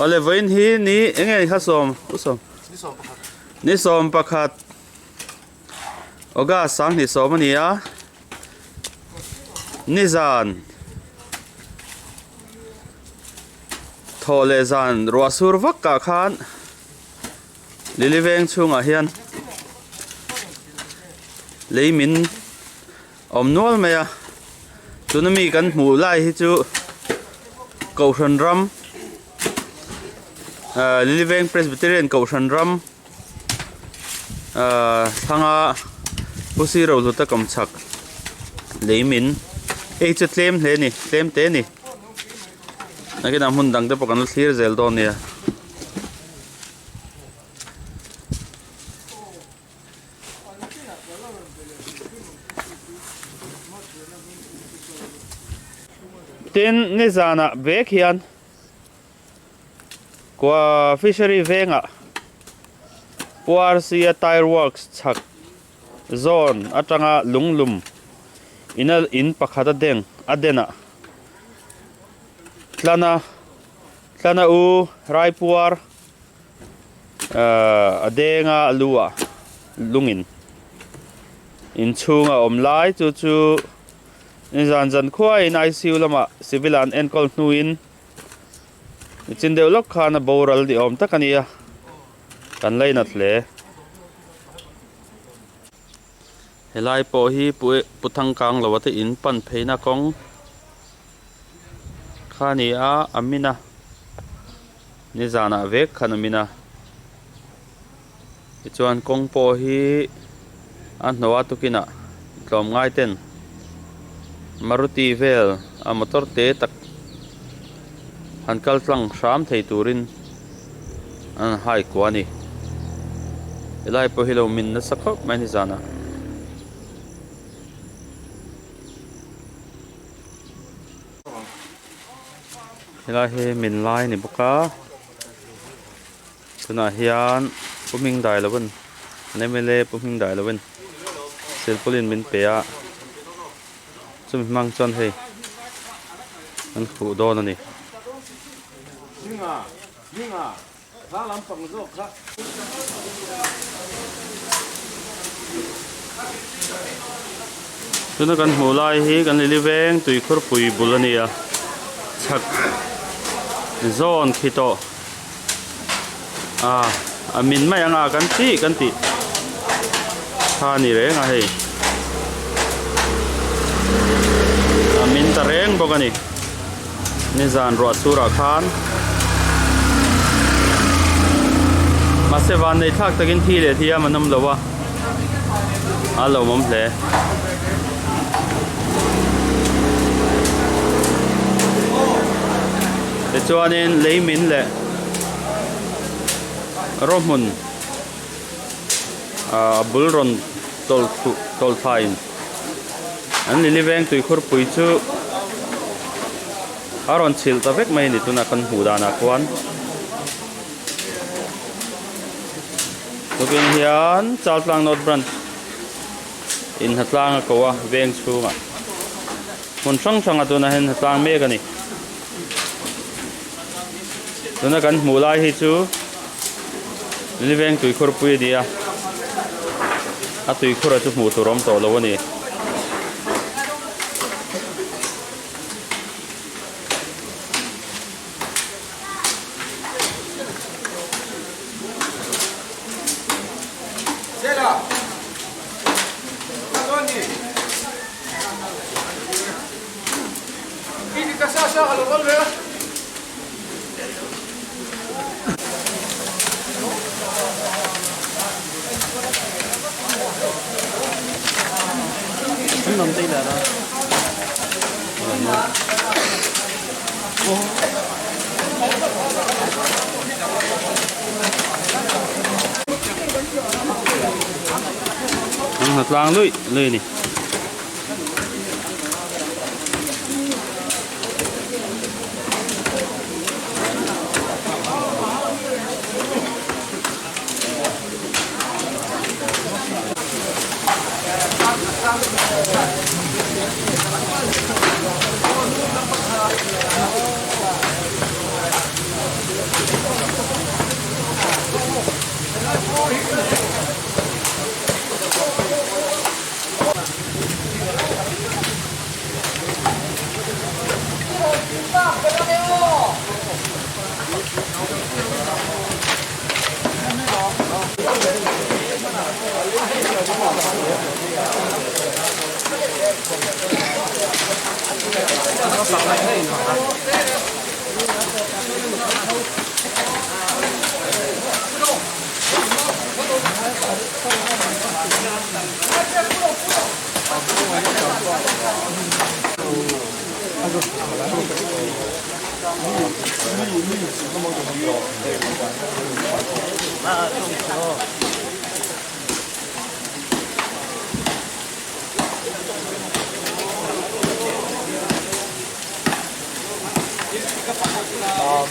Awle vawiin hi ni eng nge kha sawm u sawm ni 11 August 2010 a ni a nizan thawh leh zan ruah sur vak ah khan Lily veng chhungah hian lei min awm nual mai a tuna mi kan hmuh lai hi chu kohhran ram ahh Lily veng Presbyterian kohhran ram ahh thlanga Pu Siro hluta kawmchhak lei min hei chu tlem hle a ni tlem te a ni nakinah hmun dang te pawh kan la thlir zel dawn nia. Tin, nizanah vek hian kua fishery vengah Puarsia Tyre Works chhak zawn atanga lunglum ina in pakhat a deng a denah tlana tlana u Raipuar a denga a lu ah lungin inchhung a awm lai chu chu nizan zan khuaiin I_C_U lamah civil ah an enkawl hnuin nichin deuh lawk khan a boral ni awm tak a ni a kan lainat hle. Helai pawh hi pu thangkang lo ate in pan pheina kawng kha a ni a a min a nizanah vek khan a min a tichuan kawng pawh hi a hnawh a tukinah tlawmngai ten maruti vel a motor te tak han kal tlang hram thei turin an hai kuah a ni helai pawh hi lo min nasa khawp mai nizanah. Helai hi min lai a ni bawk a tunah hian pu hming dai lo in an mla pu hming dai lo in silpaulin min pe a chumi hmang chuan hei an khuh dawn a ni. Tuna kan hmuh lai hi kan lili veng tuikhurpui bul a ni a chhak zawn khi tawh ah a min mai anga kan tih kan tih kha a ni reng a hei a min ta reng bawk a ni. Nizan ruah surah khan mahse van nei thlak takin thi leh thiam an awm lo a a lawmawm hle. Tichuanin lei min leh rawhmun ah bul rawn tawlh tawlh thlain An lili veng tuikhurpui chu a rawn chhilh ta vek mai a ni tuna kan hmuh danah khuan tukin hian Chaltlang North Branch in hnatlang a ko a veng chhungah hmun hrang hrangah tunah hian hnatlang mek a ni tuna kan hmuh lai hi chu Lili veng tuikhurpui a ni a a tuikhur ah chu hmuh tur a awm tawh lo a ni. An hnatlang luih luih a ni.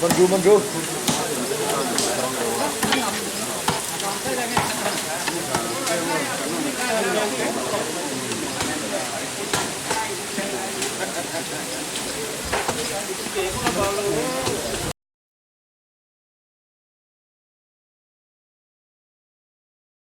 Bonjour, bonjour.